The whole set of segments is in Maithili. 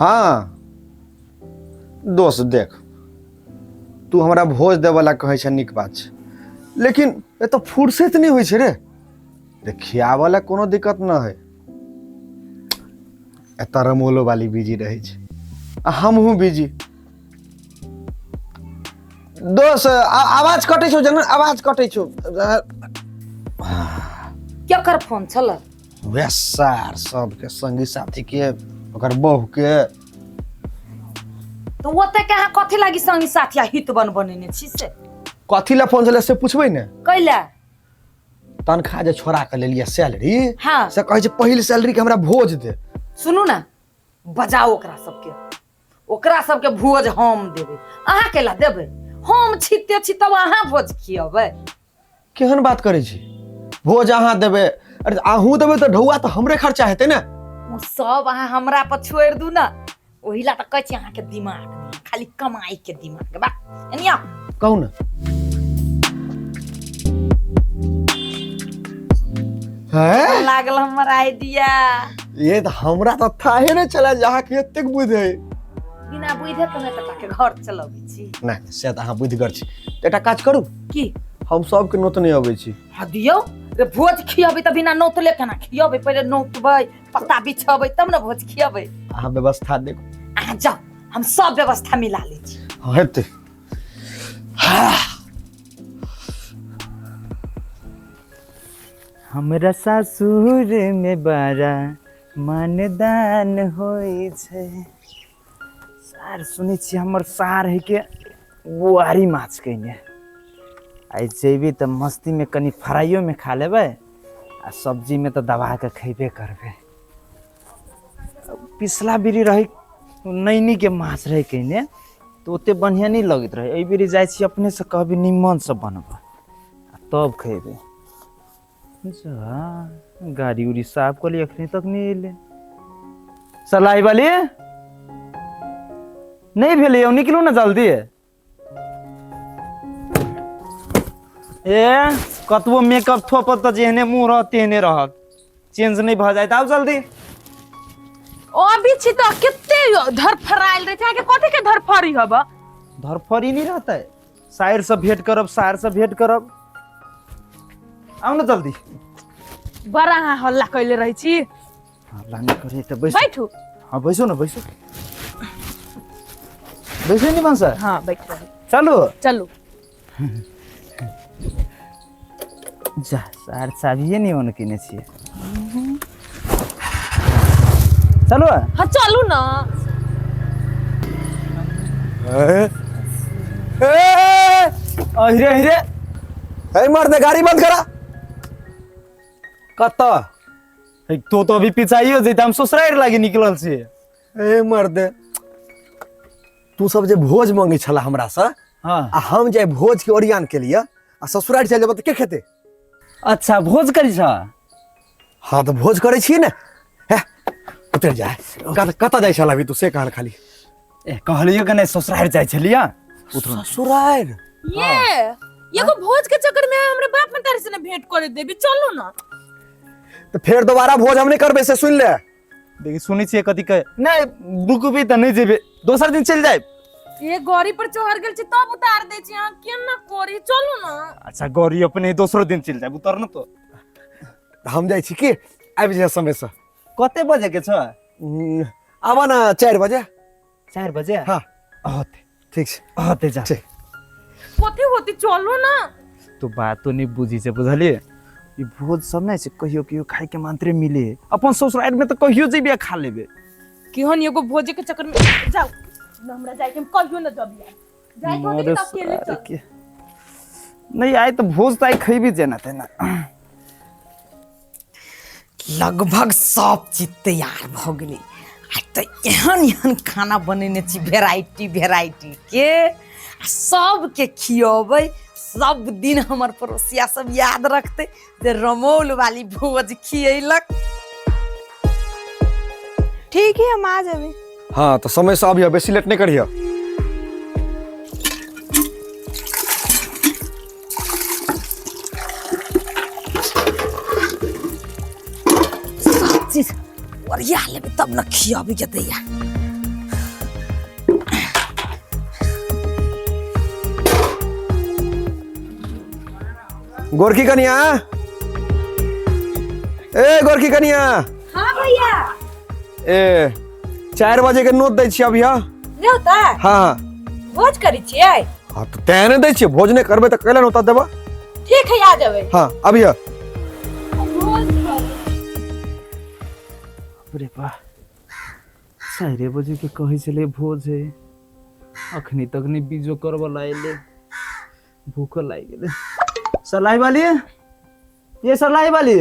हाँ दोस्त देख, तू हमरा भोज देवला कहै छै, नीक बात छै, लेकिन एतऽ फुर्सत नहि होइ छै रे। देख, खियाबऽ लए कोनो दिक्कत न है, एतऽ रमोलो वाली बिजी रहै छै आ हमहूँ बिजी। दोस्त, आवाज कटै छौ जेना, आवाज कटै छौ। केकर फोन छल? वएह सार सबके संगी साथी के, ओकर बहू के। तऽ ओते के अहाँ कथी लागी संगी साथी आ हित बन बनेने छी से? कथी लए फोन छलै से पुछबै ने? कैला? तनखा जे छोड़ा के लेलियै सैलरी, हाँ, से कहै छै पहिल सैलरी के हमरा भोज दे। सुनू ने, बजाओ ओकरा सबके, ओकरा सबके भोज हम देबै, अहाँ केला देबै? हम छिते छी तब अहाँ भोज खियबै? केहन बात करै छी, भोज अहाँ देबै? अरे अहूँ देबै तऽ ढौआ तऽ हमरे खर्चा हेतै ने। ओ सब अहाँ हमरा पर छोड़ि दू ने। ओहि ला तऽ कहै छी अहाँके दिमाग नहि, खाली कमाई के दिमाग बा। एनी आउ। कहू ने। हैं? लागल हमर आइडिया? ये तऽ हमरा तऽ थाहे नहि छलै जे अहाँके एतेक बुद्धि है। बिना बुझे तऽ नहि तऽ के घर चलबै छी। नहि, से तऽ अहाँ बुद्धिगर छी। तऽ एकटा काज करू। की? हम सबके नोत नहि अबै छी। हाँ, दियौ रे, भोज खियबै तऽ बिना नोतले केना खियबै? पहिले नोतबै, पत्ता बिछेबै, तब ने भोज खियबै। अहाँ व्यवस्था देखू। अहाँ जाउ, हम सब व्यवस्था मिला लै छी। हाँ, हेतै। हमरा सासुर में बड़ा मानदान होइ छै। सार सुनै छियै हमर सार है के बुआरी माछ कहिने। आइ जेबी तऽ मस्तीमे कनि फ्राइयोमे खा लेबै आ सब्जीमे तऽ दबा कऽ खयबे करबै। पिछला बेरी रहै नैनीके माछ रहै कहिने तऽ ओते बढ़िआँ नहि लगैत रहै। एहि बेरी जाइ छी अपनेसँ कहबै निमनसँ बनबऽ आ तब खयबै। जा, गाड़ी उड़ी साफ कऽ ली, एखनी तक नहि एलै। सलाई वाली नहि भेलै यौ, निकलू ने जल्दी। ए कतबो मेकअप थोपत तऽ जेहने मुँह रहत तेहने रहत, चेंज नहि भऽ जायत। आउ जल्दी। अभी छी तऽ कते धरफरायल रहे छै अहाँके, कथी के धरफरी हब? धरफरी नहि रहतै, साइर से भेंट करब, सार से भेंट करब। आउ ने जल्दी। बड़ा अहाँ हल्ला कैले रहै छी। हल्ला नहि करी तऽ बैसू। बैठू। हाँ, बैसू ने, बैसू, बैसू नि बंसा। हाँ, बैठ रहू। चलू। चलू। जा, सार चाबिए नहि ऑन केने छियै। चलू। हाँ, चलू ना। अहिरे अहिरे। ए मर्द, गाड़ी बंद करा। कतऽ? तो तो अभी पिछाइयो जैते, हम ससुरारि लागी निकलल छियै। ए मर्द, तू सब जे भोज मंगे छला हमरा से, हाँ, आ हम जे भोज के ओरियान के लिए आ ससुरारि चलि जेबै तऽ के खेतै? अच्छा, भोज करी छ? हाँ, तऽ भोज करै छियै ने। हे, उतरि जा। कतऽ जाइ छला अभी तू, से कहल खाली। ए, कहलियो कि नहि ससुरारि जाइ छलियै। ससुरारि? ये एगो भोज के चक्कर में हमरे बाप मतारी से न भेंट करे देबी, चलू ना। तऽ फेर दोबारा भोज हम नहि करबै, से सुनि ले। देखी, सुनै छियै कथी कहे नहि रुकबी तऽ नहि जेबै, दोसर दिन चलि जायब। ये गौरी पर चढ़ गेल छी तब उतार दे छी, अहाँ केना करी? चलू ना। अच्छा, गौरी अपने दोसरो दिन चलि जायब, उतर न तो। हम जाइ छी की, आबि जाइए समयसँ। कते बजे के छ? आबऽ ने 4 बजे। 4 बजे? हाँ। होते। ठीक छै। होते, जा। ठीक। कथी होती? चलू ना। तो बात तो नहीं बुझी छै, बुझलिए? ई भोज सब नहीं छै, कहियो कहियो खाए के मात्रे मिले। अपन ससुराल में तो कहियो जेबे खा लेबे। केहन एगो भोजे के चक्कर में जाओ न, हमरा जाए के, हम कहियो न जबिया जाए के होते मरे त अकेले सारे चल। के। नहीं आए तो भोज तो आइ खैबी जेना तेना। लगभग सब चीज तैयार भऽ गेलै। आइ तऽ एहन एहन खाना बनेने छी भेराइटी भेराइटी के, आ सबके खियबै। सब दिन हमर पड़ोसिया सब याद रखतै जे रमौल वाली भोज खियलक। ठीक है, हम आ जाबे। हाँ, तऽ समय से अबिह, बेसी लेट नहि करिह। सब चीज ओरिया लेबै तब ने खियबै के दैया। गोरकी कनिया, ए गोरकी कनिया। हाँ भैया। ए 4 बजे के नोत दै छियै अभी। हाँ न्योता? हाँ। भोज करै छियै? हाँ तो तें ने दै छियै, भोज नहि करबै तऽ कैला नोता देबा? ठीक है, आ जेबै। हाँ अभी। अरे वाह, 4 बजे के कहै छलै भोज है, अखनी तक नहि बीजो करबला एलै, भूख लागि गेलै। सरलाही वाली, ये सरलाही वाली।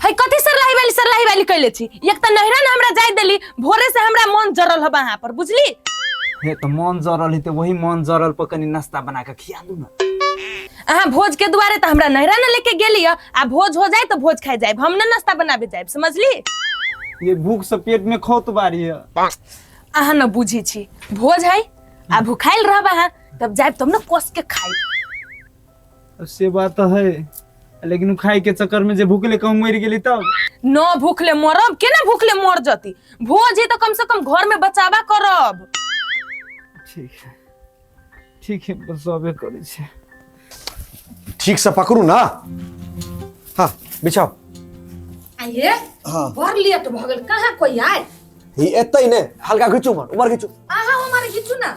है कथी सरलाही वाली सरलाही वाली कैले छी? एक त नहिरा ने हमरा जाय देली, भोरे से हमरा मन जरल हबा अहाँ पर, बुझली? हे त मन जरल है त वही मन जरल पर कनी नाश्ता बना के खिया दू ना। अहाँ भोज के दुआरे त हमरा नहिरा ने लेके गेली ह, आ भोज हो जाए त भोज खाए जाए, हम न नाश्ता बनाबे जाए, समझली? ये भूख से पेट में खोत बारी है। अहाँ न बुझी छी, भोज है आ भूखाइल रहब अहाँ, तब जाए तब न कस के खाए। अब से बात तो है, लेकिन खाए के चक्कर में जे भूखले कहूँ मर गेली तब? न भूखले मरब, केना भूखले मर जती? भोज है तो कम से कम घर में बचावा करब। ठीक है ठीक है, बस अबे करै छै। ठीक से पकड़ू ना। हाँ बिछाओ। आइए। हाँ। बड़ लेट भ गेल, कहाँ कोई आए? ही एतै ने, हल्का घिचू उमर, उमर घिचू। अहाँ उमर घिचू ना,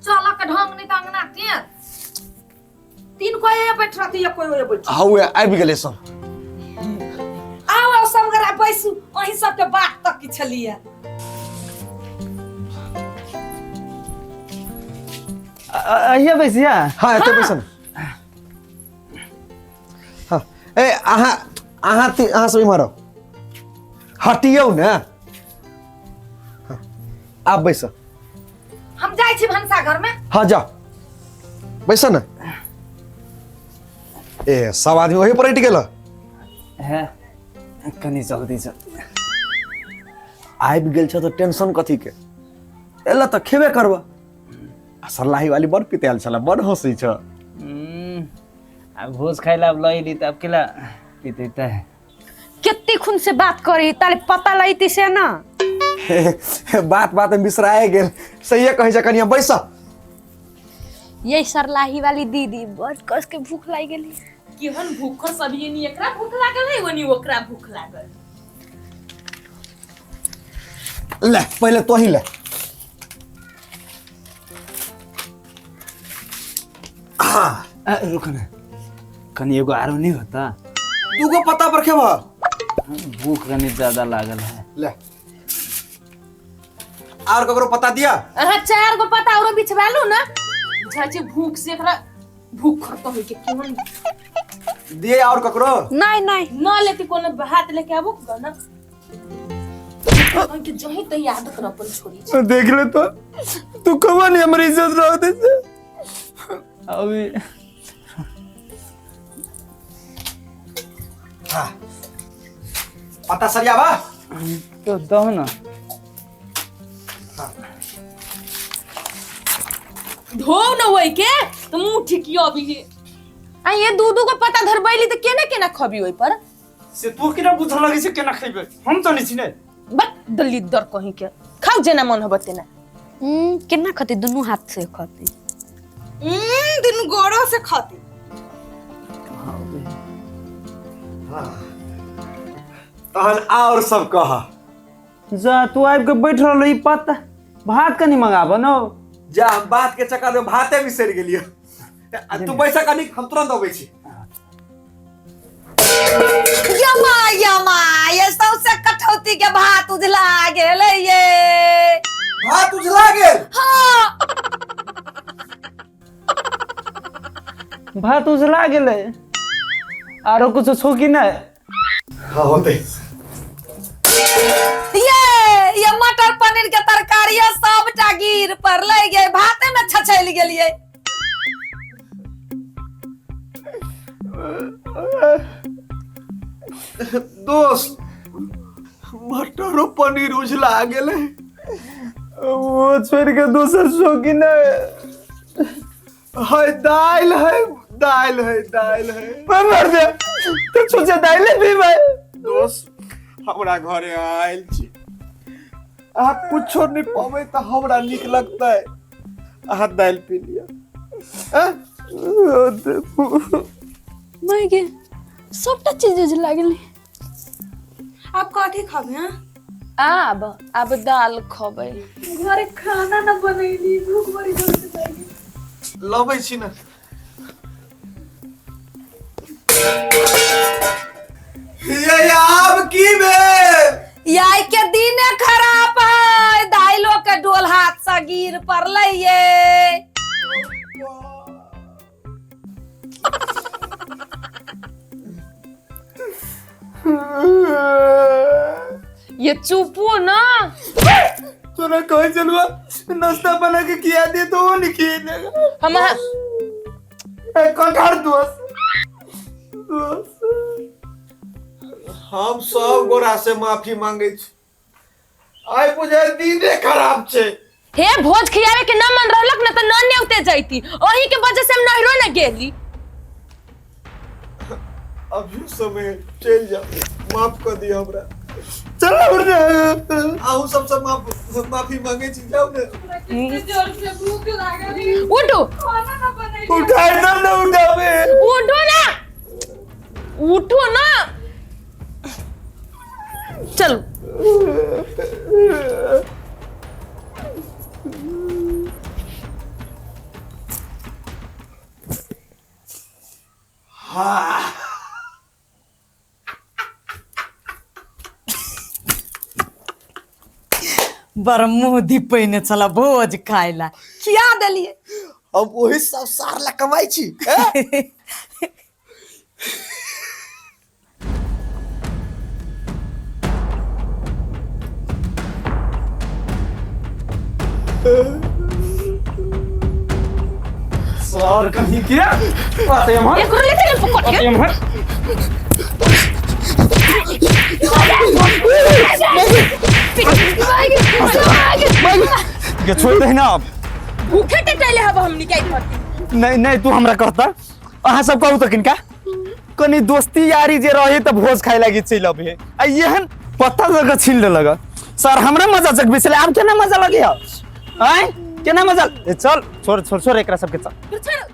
चल के ढंग नहीं त अंगना के तीन कोई ए बैठ रहती, एक कोई ओए बैठ। हाँ उहे आबि गेलै सब। आओ आओ सब गोरा बैसू, अहीं सबके बात तक की छलियै। अहिया बैसिया। हाँ एतै बैस न। हाँ ए अहाँ अहाँ अहाँ सब इम्हर आउ, हटियौ ने। हाँ, आब बैस। हम जाइ छी भनसा घर में। हाँ जा बैस न। ए सब आदमी वही पर हटि गेल है, कनी जल्दी जल्दी आबि गेल छ तऽ टेंशन कथी के, एला तऽ खेबे करब। आ सरलाही वाली बड़ पितायल छला, बड़ हंसै छ। आ भोज खाइ ला अब लैली तऽ अब केला पितेतै है। कते खून से बात करी ताले पता लगती से ना। बात बात में बिसराए गेल। सहिए कहै छ कनिया बैस। ये सरलाही वाली दीदी बड़ कस के भूख लागि गेली। केहन भूखल सब ये नी, एकरा भूख लागल है ओनी ओकरा भूख लागल। ले पहले तो ही ले। रुक ना, कनी एगो आरो नहीं होता? दूगो पत्ता पर खेबह। भूख कनी ज्यादा लागल है। ले और ककरो पत्ता दिया? अहाँ 4 गो पत्ता औरो बिछवालू ना, बुझाइ छै भूख से एकरा भूख खत्म होय के केहन दिए और ककरो? नहीं नहीं न लेती कोनो हाथ लेके आबू ना। के जही तही आदत न अपन छोड़ी। देख ले तो तू कब नहीं हमारी इज्जत रह दे से। अभी हाँ पत्ता सरिया बा तो दो ना। धो न वही के तो मुंह ठिकियो अभी। आ ये दू दू को पत्ता धरबैली त केना केना खबी ओइ पर? से तू केना बुझल लगे से केना खइबे, हम तो नहीं छिने। बट दलिदर कहीं के खाउ जेना मन होबे तेना। केना खते? दुनू हाथ से खते। दुनू गोड़ो से खते। हाँ तहन और सब कह। जा तू आबि के बैठ रहल ई पत्ता भात कनी मंगाब न। जा हम बात के चक्कर में भाते बिसरि गेलियो। तू पैसा कनी हम तुरंत अबै छी। यमा यमा ये सबसे कठौती के भात उजला गेलै ये। भात उजला गेल? हाँ भात उजला गेलै। आरो कुछ छौ कि नहीं? हाँ होते। ये मटर पनीर के तरकारी सबटा गिर पड़लै गे, भाते में छछैल गेलियै। दोस्त मटरो पनीर उजला गेलै। वो छोड़ के दोसर छौ कि नहीं? है दाल है दाल है दाल है। मर दे तो सोचे दाल भी भाई। दोस्त हमरा घरे आयल छी, अहाँ कुछो नहीं पबै तऽ हमरा नीक लगतै। अहाँ दालि पी लिअ। माय गे सबटा चीज उजला लागल। आप कथी खाबे हैं? आब आब दाल खबै। घरे खाना न बनैली, भूख बड़ी जोर से लागी। लबै छी ने। ये आब की भेल? याई के दिने खराब है, दाइलो के डोल हाथ से गिर पड़लै ये। ये चुपो ना। तोरा कहै छलुआ नाश्ता बना के खिया दे तो वो नहीं खिएलक। हम ए कटहर दोस दोस। हम सब गोरा से माफी मांगे छी, आइ बुझाय दिने खराब छै। हे भोज खियावे के न मन रहलक न त न नेउते जैती, ओही के वजह से हम नहरो न गेली। अभी समय चलि जाओ, माफ कर दिया हमरा। चल ना, आहू सबसे माफी मांगे छी, जाओ ने। जोर से भूख लागल। उठो। खाना न बनैली। उठाए ना, ना उठावे। उठो ना, उठो ना, चलो। बड़ मुँह धिपेने छला भोज खाय ला, खिया देलिए। हम ओही सब सार ला कमाई छी। सर कहीं के आते हम एकरो ले चल पकड़ के। एम्हर के छोड़ दे ना अब। भूखे टेटैले हब हमनी के धरती। नहीं नहीं, तू हमरा कहता अहाँ सब कहू तो किनका कनी दोस्ती यारी जे रहे त भोज खाए लागी चलि अबे, आ एहन पत्ता जगह छीन लेलक सर। हमरा मजा जगबे छलै, आब केना मजा लगे आय केना मजा? ए चल छोड़ छोड़ छोड़ एकरा सबके, चल छोड़।